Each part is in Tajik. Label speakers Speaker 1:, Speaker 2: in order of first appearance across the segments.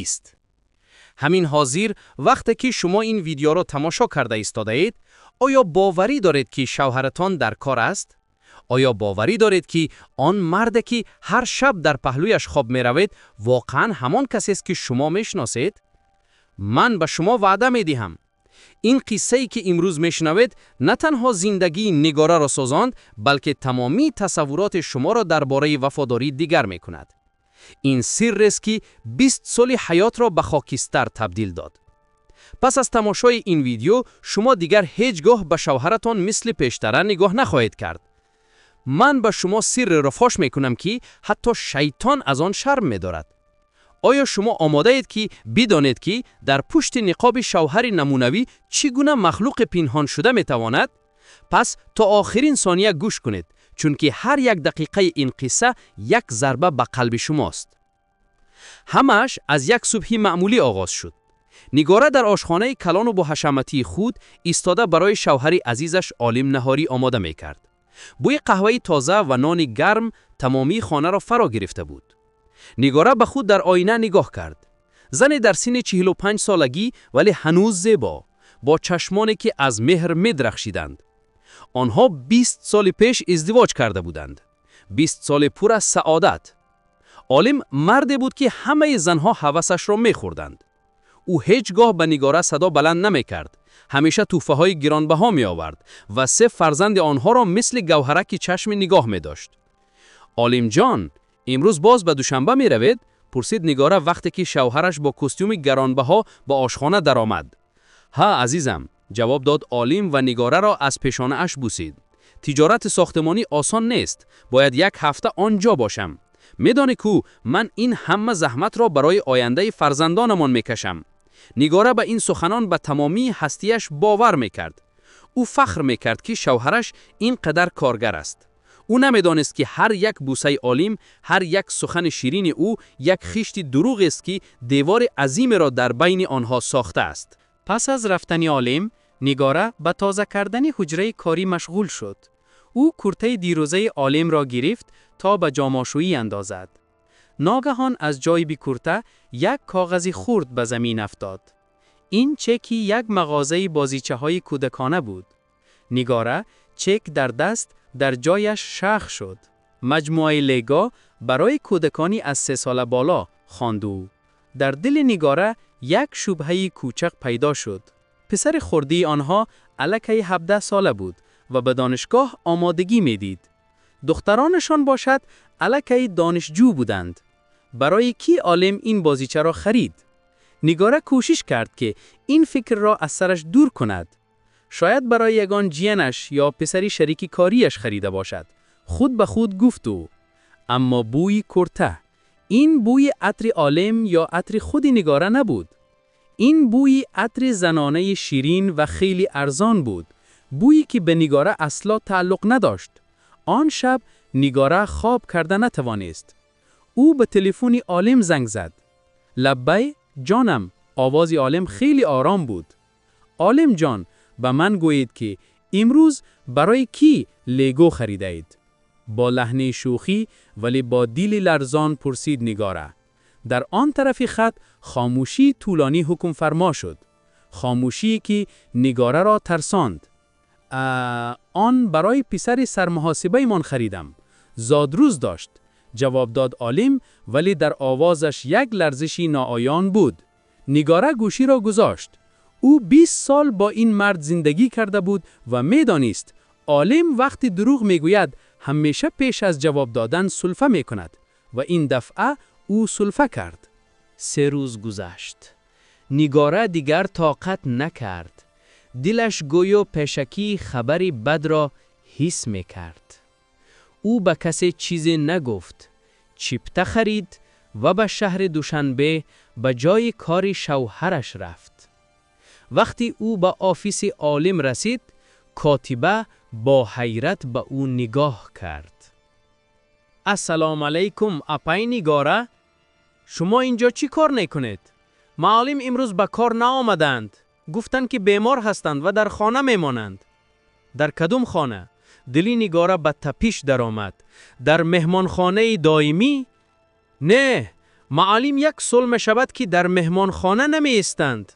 Speaker 1: Ист. Ҳамин ҳозир, вақте ки шумо ин видеоро тамошо карда истодаед, оё боварӣ доред, ки шавҳаратон дар кор аст? Оё боварӣ доред, ки он марде, ки ҳар шаб дар паҳлӯяш хоб меравед, воқеан ҳамон касест, ки шумо мешиносед? Ман ба шумо ваъда медиҳам: ин қиссае, ки имрӯз мешунавед, на танҳо зиндагии Нигораро созонд, балки тамомии тасаввуроти шуморо дар бораи вафодорӣ дигар мекунад. Ин сиррест, ки 20 соли ҳаётро ба хокистар табдил дод. Пас аз тамошои ин видео шумо дигар ҳеҷ гоҳ ба шавҳаратон мисли пештара нигоҳ нахоҳед кард. Ман ба шумо сирреро фош мекунам, ки ҳатто шайтон аз он шарм медорад. Оё шумо омодаед, ки бидонед, ки дар пушти ниқоби шавҳари намунавӣ чӣ гуна махлуқи пинҳон шуда метавонад? Пас то охирин сония гӯш кунед, чунки ҳар як дақиқаи ин қисса як зарба ба қалби шумост. Ҳамааш аз як субҳи маъмулӣ оғоз шуд. Нигора дар ошхонаи калону боҳашаматии худ истода, барои шавҳари азизаш Олим наҳорӣ омода мекард. Бӯи қаҳваи тоза ва нони гарм тамомии хонаро фаро гирифта буд. Нигора ба худ дар оина нигоҳ кард. Зане дар синни 45 солагӣ, вале ҳанӯз зебо, бо чашмоне, ки аз меҳр медрахшиданд. Онҳо 20 соли пеш издивоҷ карда буданд, 20 соли пур аз саодат. Олим марде буд, ки ҳамаи занҳо ҳавасашро мехӯрданд. Ӯ ҳеҷ гоҳ ба Нигора садо баланд намекард, ҳамеша тӯҳфаҳои гиронбаҳо меовард ва се фарзанди онҳоро мисли гавҳараки чашми нигоҳ медошт. «Олимҷон, имрӯз боз ба Душанбе меравед?» — пурсид Нигора, вақте ки шавҳараш бо костюми гаронбаҳо ба ошхона даромад. «Ҳа, азизам», — ҷавоб дод Олим ва Нигораро аз пешонааш бусид. «Тиҷорати сохтмонӣ осон нест, бояд як ҳафта он ҷо бошам. Медонӣ ку, ман ин ҳама заҳматро барои ояндаи фарзандонамон мекашам». Нигора ба ин суханон ба тамомии ҳастияш бовар мекард. Ӯ фахр мекард, ки шавҳараш ин қадар коргар аст. Ӯ намедонист, ки ҳар як бусаи Олим, ҳар як сухани ширини ӯ як хишти дурӯғест, ки девори азимеро дар байни онҳо сохтааст.
Speaker 2: Пас аз рафтани Олим, Нигора ба тоза кардани ҳуҷраи корӣ машғул шуд. Ӯ куртаи дирӯзаи Олимро гирифт, то ба ҷомашӯӣ андозад. Ногаҳон аз ҷайби курта як коғази хурд ба замин афтод. Ин чеки як мағозаи бозичаҳои кӯдакона буд. Нигора, чек дар даст, дар ҷояш шах шуд. «Маҷмӯаи Лего барои кӯдакони аз 3 сола боло», — хонд ӯ. Дар дили Нигора як шубҳаи кӯчак пайдо шуд. Писари хурдии онҳо аллакай 17 сола буд ва ба донишгоҳ омодагӣ медид. Духтаронашон бошад, аллакай донишҷӯ буданд. Барои кӣ Олим ин бозичаро харид? Нигора кӯшиш кард, ки ин фикрро аз сараш дур кунад. «Шояд барои ягон ҷиянаш ё писари шарики кориаш харида бошад», — худ ба худ гуфт ӯ. Аммо бӯи курта, ин бӯи атри Олим ё атри худи Нигора набуд. Ин бӯи атри занонаи ширин ва хеле арзон буд, бӯе ки ба Нигора асло тааллуқ надошт. Он шаб Нигора хоб карда натавонист. Ӯ ба телефони Олим занг зад. «Лаббай, ҷонам». Овози Олим хеле ором буд. «Олимҷон, ба ман гӯед, ки имрӯз барои кӣ Лего харидаед?» бо лаҳни шӯхӣ, вале бо дили ларзон пурсид Нигора. Дар он тарафи хат хомӯшии тӯлонӣ ҳукмфармо шуд, хомӯшие ки Нигораро тарсонд. «Он барои писари сармуҳосибаамон харидам. Зодрӯз дошт», — ҷавоб дод Олим, вале дар овозаш як ларзиши ноаён буд. Нигора гӯширо гузошт. Ӯ 20 сол бо ин мард зиндагӣ карда буд ва медонист: Олим вақте дурӯғ мегӯяд, ҳамеша пеш аз ҷавоб додан сулфа мекунад. Ва ин дафъа ӯ сулфа кард.
Speaker 1: 3 рӯз гузашт. Нигора дигар тоқат накард. Дилаш гӯё пешакӣ хабари бадро ҳис мекард. Ӯ ба касе чизе нагуфт. Чипта харид ва ба шаҳри Душанбе, ба ҷои кори шавҳараш рафт. Вақте ӯ ба офиси Олим расид, котиба бо ҳайрат ба ӯ нигоҳ кард. «Ассалому алайкум, апай Нигора. Шумо инҷо чӣ кор мекунед? Олим имрӯз ба кор наомаданд. Гуфтанд, ки бемор ҳастанд ва дар хона мемонанд». «Дар кадом хона?» Дили Нигора ба тапиш даромад. «Дар меҳмонхонаи доимӣ?» «Не,
Speaker 2: Маълум, як сол мешавад, ки дар меҳмонхона намеистанд.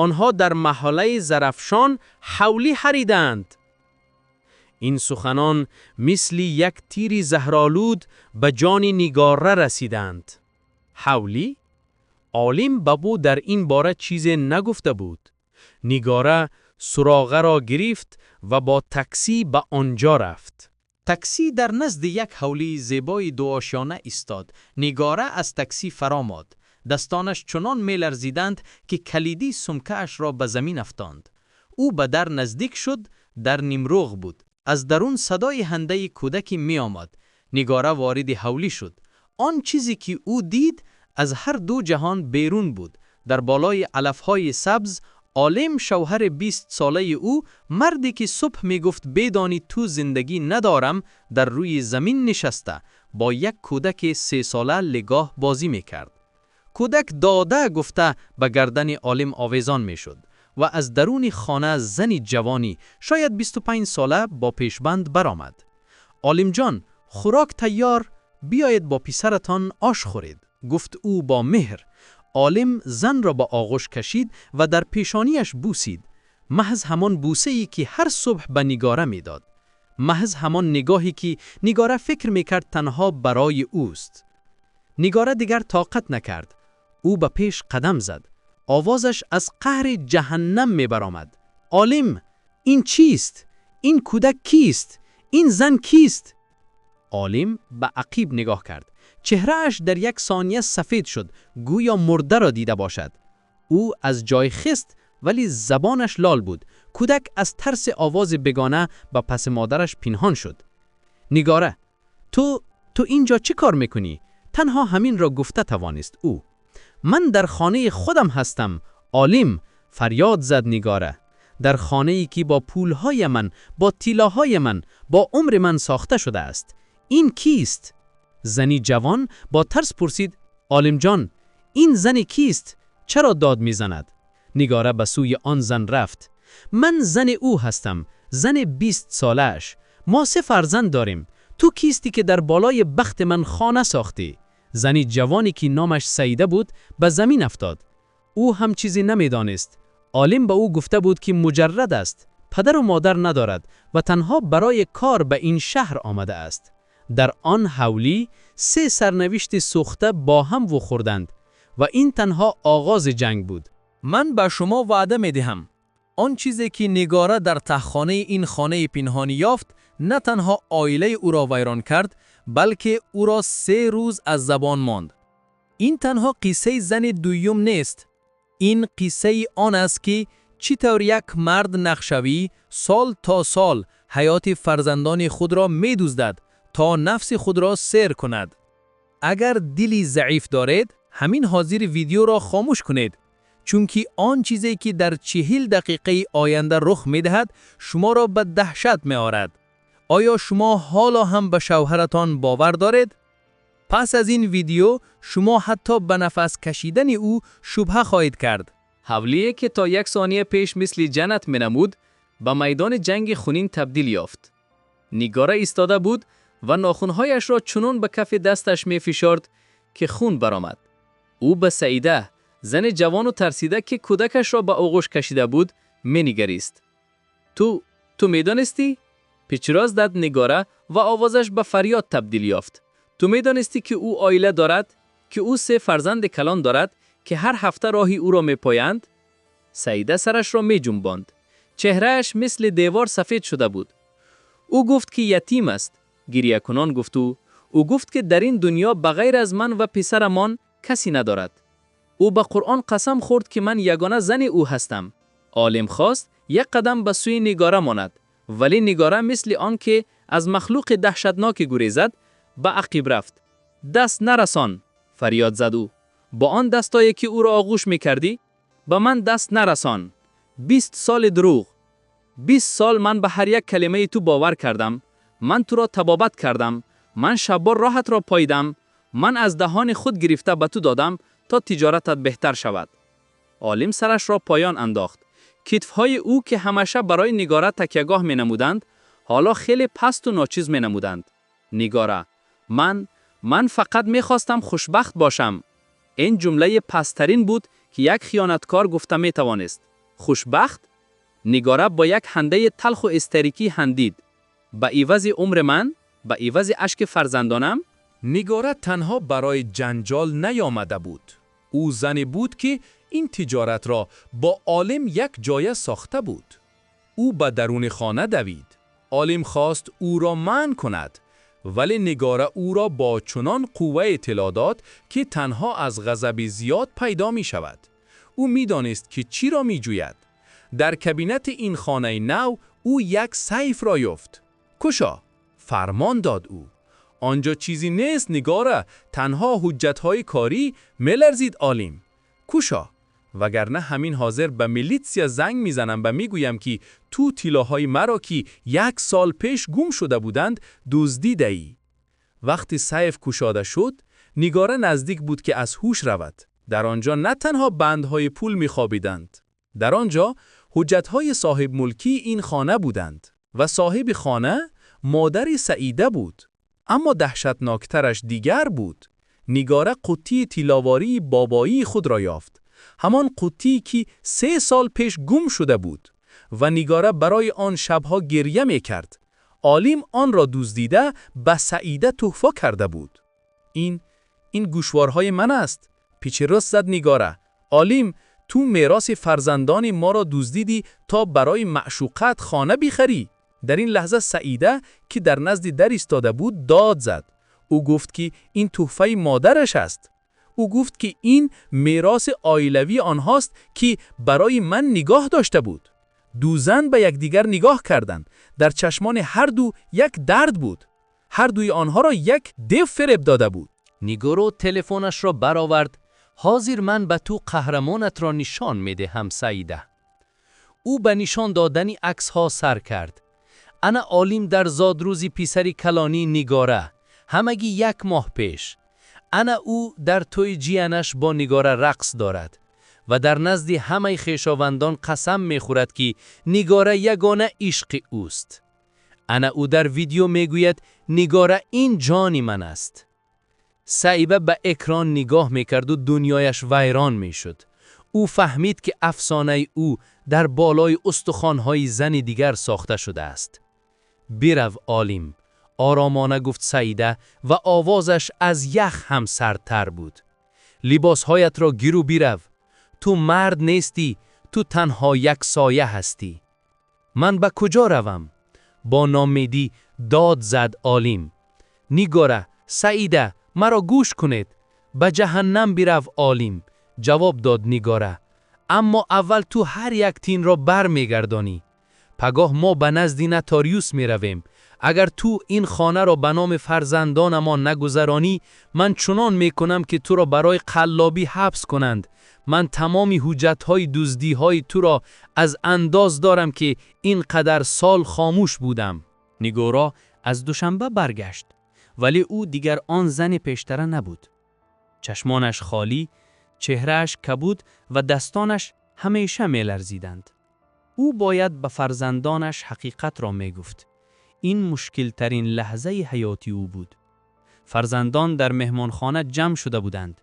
Speaker 2: Онҳо дар маҳаллаи Зарафшон ҳавлӣ харидаанд. Ин суханон мисли як тири заҳролуд ба ҷони Нигора расиданд. Ҳавлӣ? Олим ба ӯ дар ин бора чизе нагуфта буд. Нигора суроғаро гирифт ва бо таксӣ ба он ҷо рафт.
Speaker 3: Таксӣ дар назди як ҳавлии зебои дуошёна истод. Нигора аз таксӣ фаромад. Дастонаш чунон меларзиданд, ки калиди сумкаашро ба замин афтонд. Ӯ ба дар наздик шуд, дар нимрӯғ буд. Аз дарун садои хандаи кӯдаке меомад. Нигора вориди ҳавлӣ шуд. Он чизе ки ӯ дид, аз ҳар ду ҷаҳон берун буд. Дар болои алафҳои сабз, Олим, шавҳари 20-солаи ӯ, марде ки субҳ мегуфт: «Бидуни ту зиндагӣ надорам», дар рӯи замин нишаста, бо як кӯдаки 3-сола легоҳ бозӣ мекард. Кӯдак «дода» гуфта ба гардани Олим овезон мешуд ва аз даруни хона зани ҷавоне, шояд 25 сола, бо пешбанд баромад. «Олимҷон, хӯрок тайёр, биёед бо писаратон ош хӯред», гуфт ӯ бо меҳр. Олим занро ба оғӯш кашид ва дар пешониаш бӯсид. Маҳз ҳамон бӯсае, ки ҳар субҳ ба Нигора медод. Маҳз ҳамон нигоҳе, ки Нигора фикр мекард танҳо барои ӯст. Нигора дигар тоқат накард. Ӯ ба пеш қадам зад. Овозаш аз қаъри ҷаҳаннам мебаромад. «Олим, ин чист? Ин кӯдак кист? Ин зан кист?» Олим ба ақиб нигоҳ кард. Чеҳрааш дар як сония сафед шуд, гӯё мурдаро дида бошад. Ӯ аз ҷой хест, вале забонаш лол буд. Кӯдак аз тарси овози бегона ба паси модараш пинҳон шуд. «Нигора, ту инҷо чӣ кор мекунӣ?» Танҳо ҳаминро гуфта тавонист ӯ. «Ман дар хонаи худам ҳастам, Олим», фарёд зад Нигора. «Дар хонае, ки бо пулҳои ман, бо тиллоҳои ман, бо умри ман сохта шудааст. Ин кист?» Зани ҷавон бо тарс пурсид: «Олимҷон, ин зани кист? Чаро дод мезанад?» Нигора ба сӯи он зан рафт. «Ман зани ӯ ҳастам, зани 20 солааш. Мо се фарзанд дорем. Ту кистӣ, ки дар болои бахти ман хона сохтӣ?» Зани ҷавоне, ки номаш Саида буд, ба замин афтод. Ӯ ҳам чизе намедонист. Олим ба ӯ гуфта буд, ки муҷаррад аст, падару модар надорад ва танҳо барои кор ба ин шаҳр омадааст. Дар он ҳавлӣ се сарнавишти сӯхта бо ҳам вохӯрданд ва ин танҳо оғози ҷанг буд.
Speaker 4: Ман ба шумо ваъда медиҳам: он чизе, ки Нигора дар таҳхонаи ин хонаи пинҳонӣ ёфт, на танҳо оилаи ӯро вайрон кард, балки ӯро 3 рӯз аз забон монд. Ин танҳо қиссаи зани дуюм нест. Ин қиссаи он аст, ки чӣ тавр як мард нақшавӣ сол то сол ҳаёти фарзандони худро медуздад, то нафси худро сер кунад. Агар дили заиф доред, ҳамин ҳозир видеоро хомӯш кунед, чунки он чизе, ки дар 40 дақиқаи оянда рух медиҳад, шуморо ба даҳшат меорад. Оё шумо ҳоло ҳам ба шавҳаратон бовар доред? Пас аз ин видео шумо ҳатто ба нафас кашидани ӯ шубҳа хоҳед кард.
Speaker 2: Ҳавлие, ки то як сония пеш мисли ҷаннат менамуд, ба майдони ҷанги хунин табдил ёфт. Нигора истода буд ва нохунҳояшро чунон ба кафи дасташ мефишорд, ки хун баромад. Ӯ ба Саида, зани ҷавону тарсида, ки кӯдакашро ба оғӯш кашида буд, менигарист. Ту медонистӣ?» пичирос зад Нигора ва овозаш ба фарёд табдил ёфт. «Ту медонистӣ, ки ӯ оила дорад, ки ӯ се фарзанди калон дорад, ки ҳар ҳафта роҳи ӯро мепоянд?» Саида сарашро меҷунбонд. Чеҳрааш мисли девор сафед шуда буд. «Ӯ гуфт, ки ятим аст», гирьякунон гуфт ӯ. «Ӯ гуфт, ки дар ин дунё ба ғайр аз ман ва писарамон касе надорад. Ӯ ба Қуръон қасам хӯрд, ки ман ягона зани ӯ ҳастам». Олим хост як қадам ба сӯи Нигора монад, вале Нигора мисли он ки аз махлуқи даҳшатноке гурезад, ба ақиб рафт. «Даст нарасон!» фарёд зад ӯ. «Бо он дастое, ки ӯро оғӯш мекардӣ, ба ман даст нарасон! 20 соли дурӯғ! 20 сол ман ба ҳар як калимаи ту бовар кардам. Ман туро табобат кардам, ман шаббор роҳатро поидам, ман аз даҳони худ гирифта ба ту додам, то тиҷоратат беҳтар шавад». Олим сарашро поён андохт. Китфҳои ӯ, ки ҳамеша барои Нигора такягоҳ менамуданд, ҳоло хеле пасту ночиз менамуданд. «Нигора, ман фақат мехостам хушбахт бошам». Ин ҷумлаи пасттарин буд, ки як хиёнаткор гуфта метавонист. Хушбахт? Нигора бо як хандаи талху истерикӣ хандид. Ба ивази умри ман? Ба ивази ашки фарзандонам?
Speaker 5: Нигора танҳо барои ҷанҷол наёмада буд. Ӯ зане буд, ки ин тиҷоратро бо Олим якҷоя сохта буд. Ӯ ба даруни хона давид. Олим хост ӯро манъ кунад, вале Нигора ӯро бо чунон қуввае тела дод, ки танҳо аз ғазаби зиёд пайдо мешавад. Ӯ медонист, ки чиро меҷӯяд. Дар кабинети ин хонаи нав ӯ як сейфро ёфт. «Кушо», фармон дод ӯ. «Онҷо чизе нест, Нигора, танҳо ҳуҷҷатҳои корӣ», меларзид Олим. «Кушо, вагарна ҳамин ҳозир ба милитсия занг мезанам ва мегӯям, ки ту тиллоҳои маро, ки як сол пеш гум шуда буданд, дуздидаӣ». Вақте сейф кушода шуд, Нигора наздик буд, ки аз ҳуш равад. Дар он ҷо на танҳо бандҳои пул мехобиданд. Дар он ҷо ҳуҷҷатҳои соҳибмулкии ин хона буданд ва соҳиби хона модари Саида буд. Аммо даҳшатноктараш дигар буд. Нигора қуттии тилловории бобоии худро ёфт. Ҳамон қуттие, ки 3 сол пеш гум шуда буд ва Нигора барои он шабҳо гиря мекард. Олим онро дуздида ба Саида туҳфа карда буд. Ин гӯшворҳои ман аст», пичиррос зад Нигора. «Олим, ту мероси фарзандони моро дуздидӣ, то барои маъшуқат хона бихарӣ». Дар ин лаҳза Саида, ки дар назди дар истода буд, дод зад. Ӯ гуфт, ки ин туҳфаи модараш аст. Ӯ гуфт, ки ин мероси оилавии онҳост, ки барои ман нигоҳ дошта буд. Ду зан ба якдигар нигоҳ карданд. Дар чашмони ҳар ду як дард буд. Ҳар дуи онҳоро як дев фиреб дода буд.
Speaker 1: Нигора телефонашро баровард. «Ҳозир ман ба ту қаҳрамонатро нишон медиҳам, Саида». Ӯ ба нишон додани аксҳо сар кард. Ана Олим дар зодрӯзи писари калонии Нигора, ҳамагӣ як моҳ пеш. Ана ӯ дар тӯи ҷиянаш бо Нигора рақс дорад ва дар назди ҳамаи хешовандон қасам мехӯрад, ки Нигора ягона ишқи ӯст. Ана ӯ дар видео мегӯяд: «Нигора ин ҷони ман аст». Саида ба экран нигоҳ мекарду дунёяш вайрон мешуд. Ӯ фаҳмид, ки афсонаи ӯ дар болои устухонҳои зани дигар сохта шудааст. «Бирав, Олим», оромона гуфт Саида ва овозаш аз ях ҳам сардтар буд. «Либосҳоятро гиру бирав. Ту мард нестӣ, ту танҳо як соя ҳастӣ». «Ман ба куҷо равам?» бо ноумедӣ дод зад Олим. «Нигора, Саида, маро гӯш кунед». «Ба ҷаҳаннам бирав, Олим», ҷавоб дод Нигора. «Аммо аввал ту ҳар як тинро бармегардонӣ. Пагоҳ мо ба назди нотариус меравем. Агар ту ин хонаро ба номи фарзандонамон нагузаронӣ, ман чунон мекунам, ки туро барои қаллобӣ ҳабс кунанд. Ман тамоми ҳуҷҷатҳои дуздиҳои туро аз андоз дорам, ки ин қадар сол хомӯш будам».
Speaker 2: Нигора аз Душанбе баргашт, вале ӯ дигар он зани пештара набуд. Чашмонаш холӣ, чеҳрааш кабуд ва дастонаш ҳамеша меларзиданд. Ӯ бояд ба фарзандонаш ҳақиқатро мегуфт. Ин мушкилтарин лаҳзаи ҳаёти ӯ буд. Фарзандон дар меҳмонхона ҷамъ шуда буданд.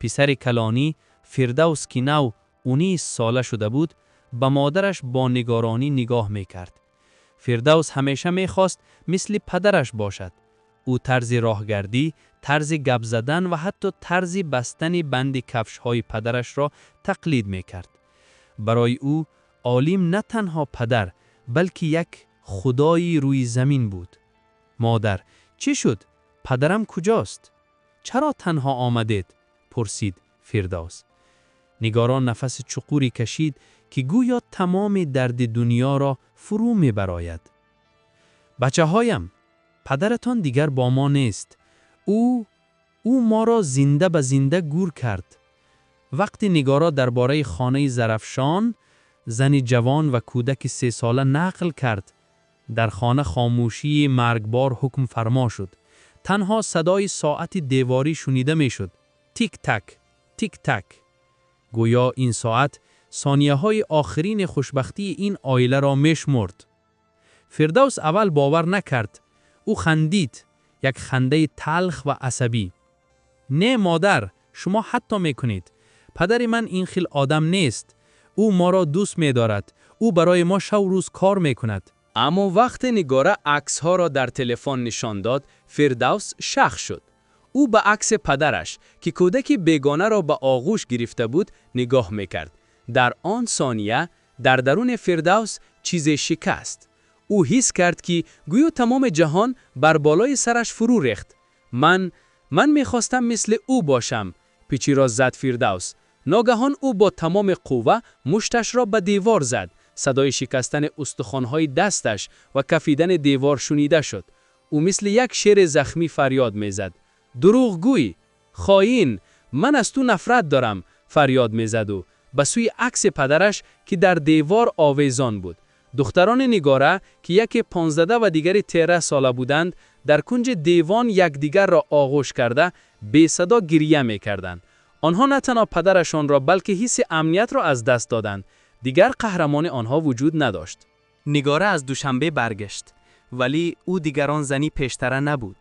Speaker 2: Писари калонӣ Фирдавс, ки нав 19 сола шуда буд, ба модараш бо нигаронӣ нигоҳ мекард. Фирдавс ҳамеша мехост мисли падараш бошад. Ӯ тарзи роҳгардӣ, тарзи гап задан ва ҳатто тарзи бастани банди кафшҳои падарашро тақлид мекард. Барои ӯ Олим на танҳо падар, балки як худои рӯи замин буд. «Модар, чӣ шуд? Падарам куҷост? Чаро танҳо омадед?» пурсид Фирдавс. Нигора нафаси чуқуре кашид, ки гӯё тамоми дарди дунёро фурӯ мебарояд. «Бачаҳоям, падаратон дигар бо мо нест. Ӯ моро зинда ба зинда гӯр кард». Вақте Нигора дар бораи хонаи Зарафшон, зани ҷавон ва кӯдаки 3 сола нақл кард, дар хона хомӯшии маргбор ҳукмфармо шуд. Танҳо садои соати деворӣ шунида мешуд: тик-так, тик-так, гӯё ин соат сонияҳои охирини хушбахтии ин оиларо мешмурд. Фирдавс аввал бовар накард. Ӯ хандид, як хандаи талх ва асабӣ. «Не, модар». Шумо хато мекунед. Падари ман ин хел одам нест. Ӯ моро дӯст медорад. Ӯ барои мо шабу рӯз кор мекунад.
Speaker 5: Аммо вақте Нигора аксҳоро дар телефон нишон дод, Фирдавс шок шуд. Ӯ ба акси падараш, ки кӯдаки бегонаро ба оғӯш гирифта буд, нигоҳ мекард. Дар он сония дар даруни Фирдавс чизе шикаст. Ӯ ҳис кард, ки гӯё тамоми ҷаҳон бар болои сараш фурӯ рехт. Ман, ман мехостам мисли ӯ бошам, пичиро зад Фирдавс. Ногаҳон ӯ бо тамоми қувва мушташро ба девор зад. Садои шикастани устухонҳои дасташ ва кафидани девор шунида шуд. Ӯ мисли як шери захмӣ фарёд мезад. Дурӯғгӯй! Хоин! Ман аз ту нафрат дорам! Фарёд мезад ӯ ба сӯи акси падараш, ки дар девор овезон буд. Духтарони Нигора, ки яке 15 ва дигаре 13 сола буданд, дар кунҷи девон якдигарро оғӯш карда, бесадо гиря мекарданд. Онҳо на танҳо падарашонро, балки ҳисси амниятро аз даст доданд. Дигар қаҳрамони онҳо вуҷуд надошт.
Speaker 2: Нигора аз Душанбе баргашт, вале ӯ дигар он зани пештара набуд.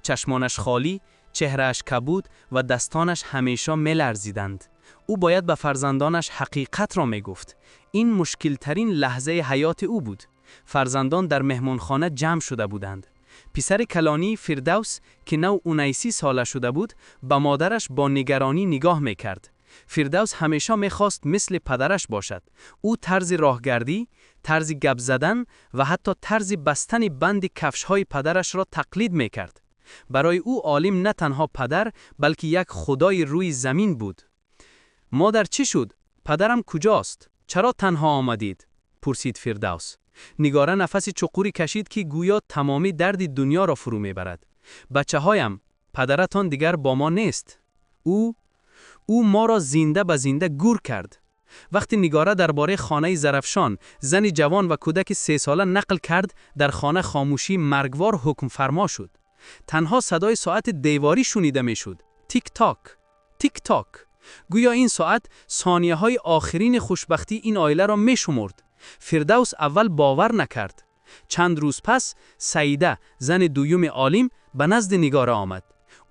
Speaker 2: Чашмонаш холӣ, чеҳрааш кабуд ва дастонаш ҳамеша меларзиданд. Ӯ бояд ба фарзандонаш ҳақиқатро мегуфт. Ин мушкилтарин лаҳзаи ҳаёти ӯ буд. Фарзандон дар меҳмонхона ҷамъ шуда буданд. Писари калонӣ Фирдавс, ки нав 19 сола шуда буд, ба модараш бо нигаронӣ нигоҳ мекард. Фирдавс ҳамеша мехост мисли падараш бошад. Ӯ тарзи роҳгардӣ, тарзи гап задан ва ҳатто тарзи бастани банди кафшҳои падарашро тақлид мекард. Барои ӯ Олим на танҳо падар, балки як худои рӯи замин буд. Модар, чӣ шуд? Падарам куҷост? Чаро танҳо омадид? Пурсид Фирдавс. Нигора нафаси чуқуре кашид, ки гӯё тамоми дарди дунёро фурӯ мебарад. Бачаҳоям, падаратон дигар бо мо нест. Ӯ моро зинда ба зинда гӯр кард. Вақте Нигора дар бораи хонаи Зарафшон, зани ҷавон ва кӯдаки 3 сола нақл кард, дар хона хомӯшии маргвор ҳукмфармо шуд. Танҳо садои соати деворӣ шунида мешуд. Тик-ток, тик-ток. Гӯё ин соат сонияҳои охирини хушбахтии ин оиларо мешумурд. Фирдавс аввал бовар накард. Чанд рӯз пас Саида, зани дуюми Олим, ба назди Нигора омад.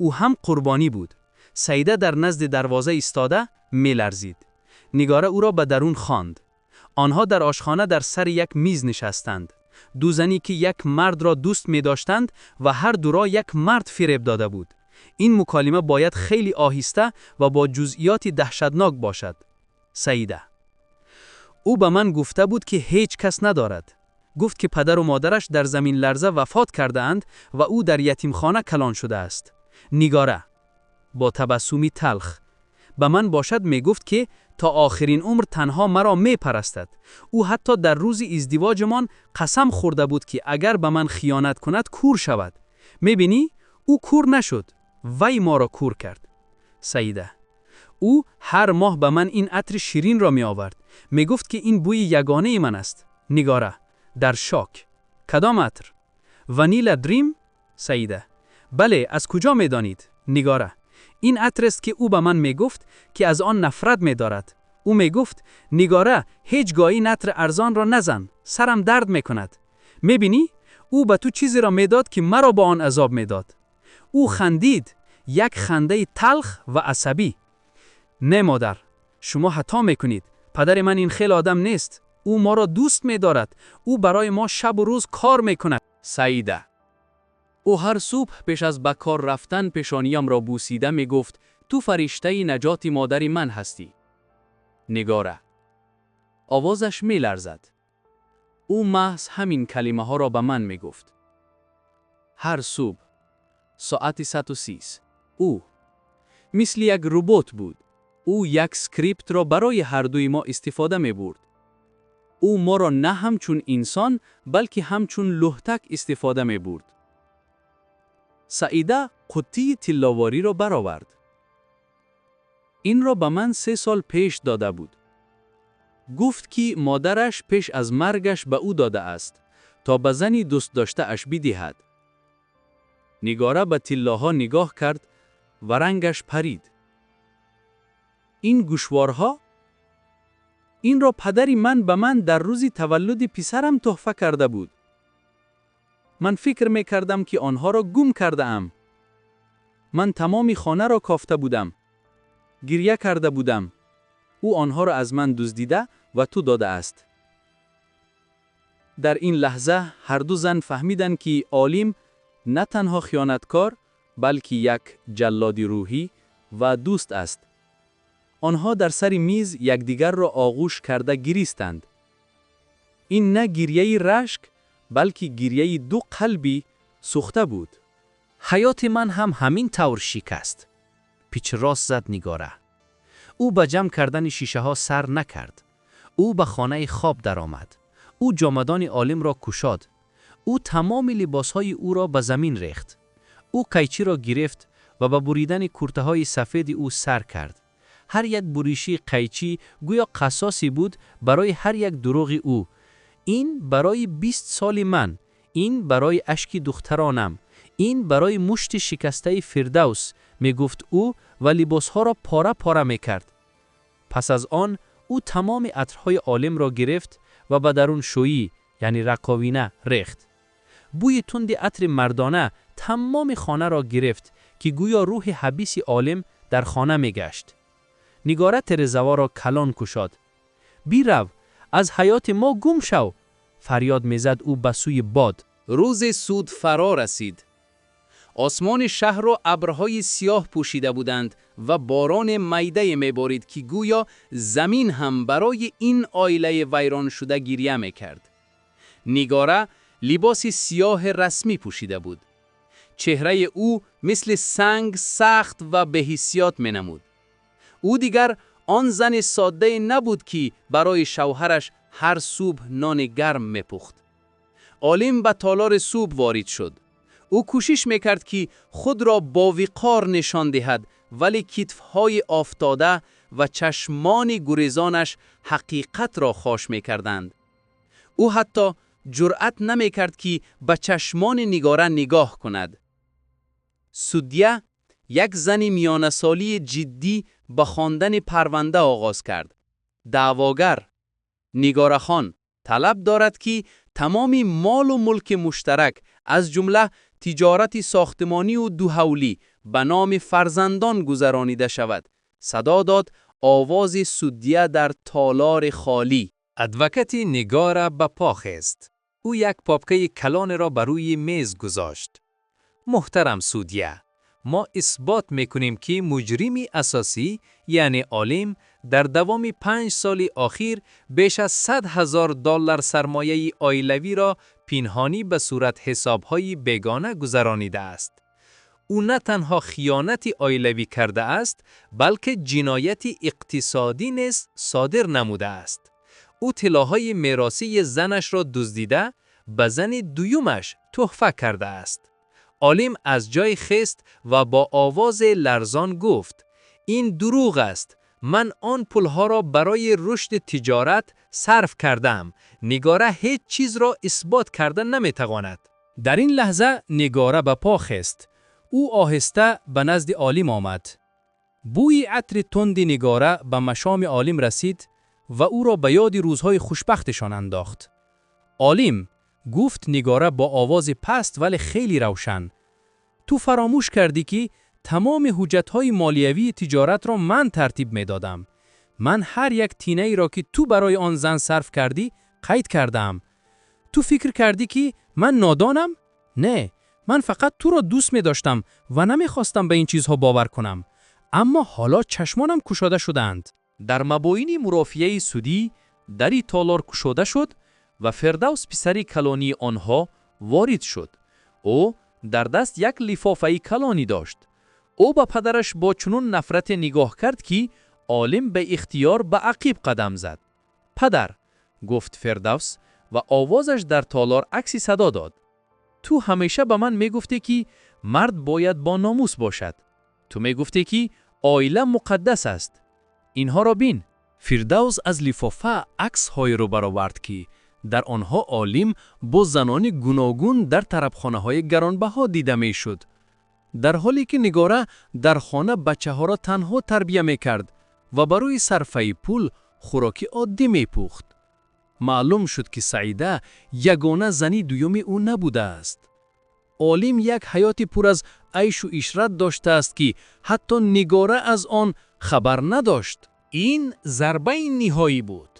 Speaker 2: Ӯ ҳам қурбонӣ буд. Саида дар назди дарвоза истода меларзид. Нигора ӯро ба дарун хонд. Онҳо дар ошхона дар сари як миз нишастанд. Ду зане ки як мардро дӯст медоштанд ва ҳар дуро як мард фиреб дода буд. Ин муколима бояд хеле оҳиста ва бо ҷузъиёти даҳшатнок бошад. Саида: Ӯ ба ман гуфта буд, ки ҳеҷ кас надорад. Гуфт, ки падару модараш дар заминларза вафот кардаанд ва ӯ дар ятимхона калон шудааст. Нигора бо табассуми талх: Ба ман бошад мегуфт, ки то охирин умр танҳо маро мепарастад. Ӯ ҳатто дар рӯзи издивоҷамон қасам хӯрда буд, ки агар ба ман хиёнат кунад, кӯр шавад. Мебинӣ, ӯ кӯр нашуд, вай моро кӯр кард. Саида: Ӯ ҳар моҳ ба ман ин атри ширинро меовард. Мегуфт, ки ин бӯи ягонаи ман аст. Нигора дар шок: Кадом атр? Vanilla Dream? Саида: Бале, аз куҷо медонид? Нигора: Ин атрест, ки ӯ ба ман мегуфт, ки аз он нафрат медорад. Ӯ мегуфт: «Нигора, ҳеҷ гоҳ ин атри арзонро назан, сарам дард мекунад». Мебинӣ, ӯ ба ту чизеро медод, ки маро бо он азоб медод. Ӯ хандид, як хандаи талх ва асабӣ. Не, модар, шумо хато мекунед. Падари ман ин хел одам нест. Ӯ моро дӯст медорад. Ӯ барои мо шабу рӯз кор мекунад.
Speaker 5: Саида: Ӯ ҳар субҳ пеш аз ба кор рафтан пешониямро бӯсида мегуфт: «Ту фариштаи наҷоти модари ман ҳастӣ». Нигора овозаш меларзад: Ӯ маҳз ҳамин калимаҳоро ба ман мегуфт. Ҳар субҳ соати 130. Ӯ мисли як робот буд. Ӯ як скриптро барои ҳардуи мо истифода мебурд. Ӯ моро на ҳамчун инсон, балки ҳамчун лӯҳтак истифода мебурд. Саида қуттии тилловориро баровард. Инро ба ман 3 сол пеш дода буд. Гуфт, ки модараш пеш аз маргаш ба ӯ додааст, то ба зани дӯстдоштааш бидиҳад. Нигора ба тиллоҳо нигоҳ кард ва рангаш парид. Ин гӯшворҳо? Инро падари ман ба ман дар рӯзи таваллуди писарам тӯҳфа карда буд. Ман фикр мекардам, ки онҳоро гум кардаам. Ман тамоми хонаро кофта будам.
Speaker 6: Гиря карда будам. Ӯ онҳоро аз ман дуздида ба ту додааст. Дар ин лаҳза ҳар ду зан фаҳмиданд, ки Олим на танҳо хиёнаткор, балки як ҷаллоди рӯҳӣ ва дӯст аст. Онҳо дар сари миз якдигарро оғӯш карда гиристанд. Ин на гиряи рашк, балки гиряи ду қалби сӯхта буд.
Speaker 1: Ҳаёти ман ҳам ҳамин тавр шикаст. Пичрост зад Нигора. Ӯ ба ҷамъ кардани шишаҳо сар накард. Ӯ ба хонаи хоб даромад. Ӯ ҷомадони Олимро кушод. Ӯ тамоми либосҳои ӯро ба замин рехт. Ӯ қайчиро гирифт ва ба буридани куртаҳои сафеди ӯ сар кард. Ҳар як буриши қайчӣ гӯё қассосе буд барои ҳар як дурӯғи ӯ. Ин барои 20 соли ман, ин барои ашки духтаронам, ин барои мушти шикастаи Фирдавс, мегуфт ӯ ва либосҳоро пора-пора мекард. Пас аз он ӯ тамоми атрҳои Олимро гирифт ва ба даруншӯӣ, яъне раковина, рехт. Бӯи тунди атри мардона тамоми хонаро гирифт, ки гӯё рӯҳи хабиси Олим дар хона мегашт. Нигора тирезаҳоро калон кушод. Бирав, аз ҳаёти мо гум шав! Фарёд мезад ӯ ба сӯи бод.
Speaker 7: Рӯзи суд фаро расид. Осмони шаҳрро абрҳои сиёҳ пӯшида буданд ва борони майдае меборид, ки гӯё замин ҳам барои ин оилаи вайроншуда гиря мекард. Нигора либоси сиёҳи расмӣ пӯшида буд. Чеҳраи ӯ мисли санг сахт ва беҳиссиёт менамуд. Ӯ дигар он зани соддае набуд, ки барои шавҳараш ҳар субҳ нони гарм мепухт. Олим ба толори суд ворид шуд. Ӯ кӯшиш мекард, ки худро бовиқор нишон диҳад, вале китфҳои афтода ва чашмони гурезонаш ҳақиқатро фош мекарданд. Ӯ ҳатто ҷуръат намекард, ки ба чашмони Нигора нигоҳ кунад. Судья, як зани миёнасолии ҷиддӣ, ба хондани парванда оғоз кард. Даъвогар Нигорахон талаб дорад, ки тамоми молу мулки муштарак, аз ҷумла тиҷорати сохтмонию ду ҳавлӣ, ба номи фарзандон гузаронида шавад, садо дод овози судья дар толори холӣ.
Speaker 5: Адвокати Нигора ба по хест. Ӯ як папкаи калонеро ба рӯи мез гузошт. Муҳтарам судья, мо исбот мекунем, ки муҷрими асосӣ, яъне Олим, дар давоми 5 соли охир беш аз 100 000 доллар сармояи оилавиро пинҳонӣ ба суратҳисобҳои бегона гузаронидааст. Ӯ на танҳо хиёнати оилавӣ кардааст, балки ҷинояти иқтисодӣ низ содир намудааст. Ӯ тиллоҳои меросии занашро дуздида, ба зани дуюмаш тӯҳфа кардааст. Олим аз ҷой хест ва бо овози ларзон гуфт: «Ин дурӯғ аст. Ман он пулҳоро барои рушди тиҷорат сарф кардам.» Нигора ҳеҷ чизро исбот карда наметавонад. Дар ин лаҳза Нигора ба по хест. Ӯ оҳиста ба назди Олим омад. Бӯи атри тунди Нигора ба машоми Олим расид ва ӯро ба ёди рӯзҳои хушбахташон андохт. «Олим», гуфт Нигора бо овози паст, вале хеле равшан, «ту фаромӯш кардӣ, ки тамоми ҳуҷҷатҳои молиявии тиҷоратро ман тартиб медодам. Ман ҳар як тинаеро, ки ту барои он зан сарф кардӣ, қайд кардаам. Ту фикр кардӣ, ки ман нодонам? Не, ман фақат туро дӯст медоштам ва намехостам ба ин чизҳо бовар кунам. Аммо ҳоло чашмонам кушода шудаанд.»
Speaker 4: Дар мабоини мурофиаи судӣ дари толор кушода шуд ва Фирдавс, писари калонии онҳо, ворид шуд. Ӯ дар даст як лифофаи калонӣ дошт. Ӯ ба падараш бо чунон нафрате нигоҳ кард, ки Олим беихтиёр ба ақиб қадам зад. «Падар», гуфт Фирдавс ва овозаш дар толор акси садо дод, «ту ҳамеша ба ман мегуфтӣ, ки мард бояд бо номус бошад. Ту мегуфтӣ, ки оила муқаддас аст. Инҳоро бин.» Фирдавс аз лифофа аксҳоеро баровард, ки дар онҳо Олим бо занони гуногун дар тарабхонаҳои гаронбаҳо дида мешуд, дар ҳоле ки Нигора дар хона бачаҳоро танҳо тарбия мекард ва барои сарфаи пул хӯроки оддӣ мепухт. Маълум шуд, ки Саида ягона зани дуюми ӯ набудааст. Олим як ҳаёти пур аз айшу ишрат доштааст, ки ҳатто Нигора аз он
Speaker 7: Хабар надошт. Ин зарбаи ниҳоӣ буд.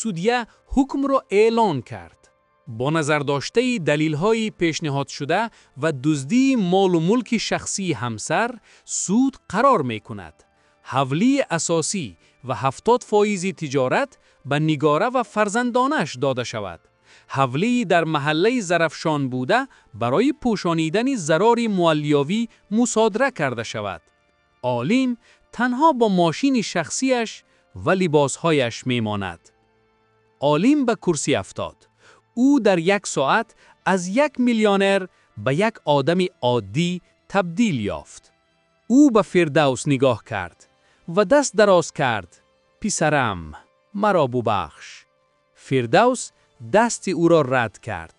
Speaker 7: Судья ҳукмро эълон кард. Бо назардоштаи далилҳои пешниҳодшуда ва дуздии молу мулки шахсии ҳамсар, суд қарор мекунад: ҳавлии асосӣ ва 70 фоизи тиҷорат ба Нигора ва фарзандонаш дода шавад. Ҳавлии дар маҳаллаи Зарафшон буда барои пӯшонидани зарари молиявӣ мусодира карда шавад. Олим танҳо бо мошини шахсиаш ва либосҳояш мемонад. Олим ба курсӣ афтод. Ӯ дар як соат аз як миллионер ба як одами оддӣ табдил ёфт. Ӯ ба Фирдавс нигоҳ кард ва даст дароз кард. «Писарам, маро бубахш». Фирдавс дасти ӯро рад кард.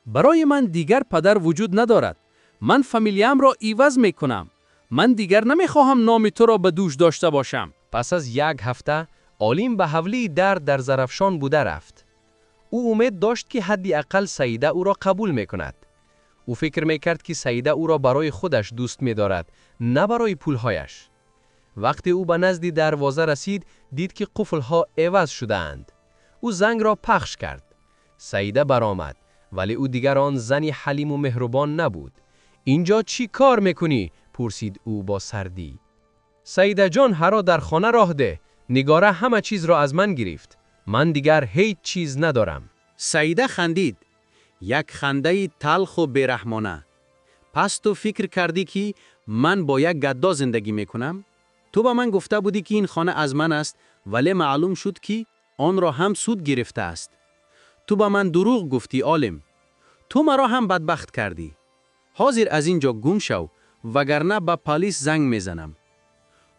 Speaker 7: «Барои ман дигар падар вуҷуд надорад. Ман фамилиямро иваз мекунам. Ман дигар намехоҳам номи туро ба дӯш дошта бошам».
Speaker 1: Пас аз як ҳафта Олим ба ҳавлии дар Зарафшон буда рафт. Ӯ умед дошт, ки ҳадди ақал Саида ӯро қабул мекунад. Ӯ фикр мекард, ки Саида ӯро барои худаш дӯст медорад, на барои пулҳояш. Вақте ӯ ба назди дарвоза расид, дид, ки қуфлҳо иваз шудаанд. Ӯ зангро пахш кард. Саида баромад, вале ӯ дигар он зани ҳалиму меҳрубон набуд. «Инҷо чӣ кор мекунӣ?» пурсид ӯ бо сардӣ. «Саидаҷон, маро дар хона роҳ деҳ. Нигора ҳама чизро аз ман гирифт. Ман дигар ҳеҷ чиз надорам».
Speaker 6: Саида хандид, як хандаи талху бераҳмона. «Пас ту фикр кардӣ, ки ман бо як гадо зиндагӣ мекунам? Ту ба ман гуфта будӣ, ки ин хона аз ман аст, вале маълум шуд, ки онро ҳам суд гирифтааст. Ту ба ман дурӯғ гуфтӣ, Олим. Ту маро ҳам бадбахт кардӣ. Ҳозир аз ин ҷо гум шав, вагарна ба полис занг мезанам».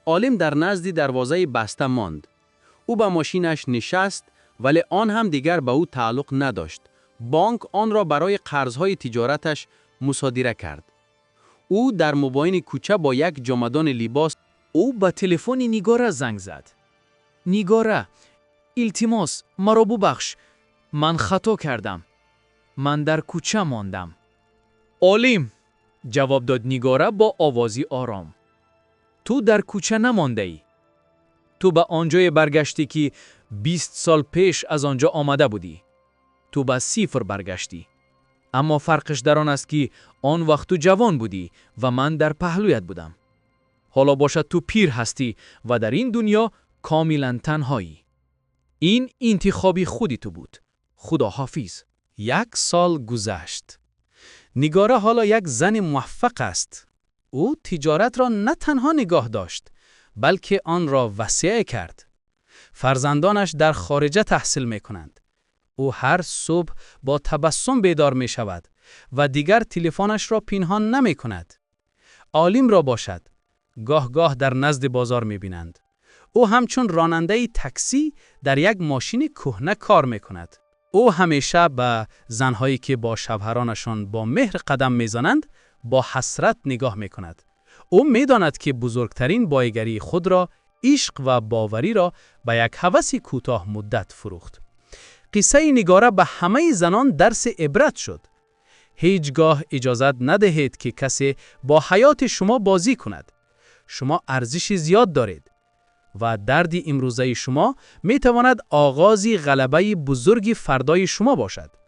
Speaker 6: Олим дар назди дарвозаи баста монд. Ӯ ба мошинаш нишаст, вале он ҳам дигар ба ӯ тааллуқ надошт. Бонк онро барои қарзҳои тиҷораташ мусодира кард. Ӯ дар мобайни кӯча бо як ҷомадони либос
Speaker 3: Ӯ ба телефони Нигора занг зад. «Нигора, илтимос, маро бубахш. Ман хато кардам. Ман дар кӯча мондам». «Олим», ҷавоб дод Нигора бо овози ором. «Ту дар кӯча намондаӣ. Ту ба он ҷое баргаштӣ, ки 20 сол пеш аз он ҷо омада будӣ. Ту ба сифр баргаштӣ. Аммо фарқаш дар он аст, ки он вақт ту ҷавон будӣ ва ман дар паҳлӯят будам. Ҳоло бошад, ту пир ҳастӣ ва дар ин дунё комилан танҳоӣ. Ин интихоби худи ту буд. Худоҳофиз».
Speaker 7: Як сол гузашт. Нигора ҳоло як зани муваффақ аст. Ӯ тиҷоратро на танҳо нигоҳ дошт, балки онро васеъ кард. Фарзандонаш дар хориҷа таҳсил мекунанд. Ӯ ҳар субҳ бо табассум бедор мешавад ва дигар телефонашро пинҳон намекунад. Олимро бошад, гоҳ-гоҳ дар назди бозор мебинанд. Ӯ ҳамчун ронандаи таксӣ дар як мошини кӯҳна кор мекунад. Ӯ ҳамеша ба занҳое, ки бо шавҳаронашон бо меҳр қадам мезананд, бо ҳасрат нигоҳ мекунад. Ӯ медонад, ки бузургтарин боигарии худро, ишқ ва бовариро, ба як ҳаваси кӯтоҳмуддат фурӯхт. Қиссаи Нигора ба ҳамаи занон дарси ибрат шуд. Ҳеҷ гоҳ иҷозат надиҳед, ки касе бо ҳаёти шумо бозӣ кунад. Шумо арзиши зиёд доред ва дарди имрӯзаи шумо метавонад оғози ғалабаи бузурги фардои шумо бошад.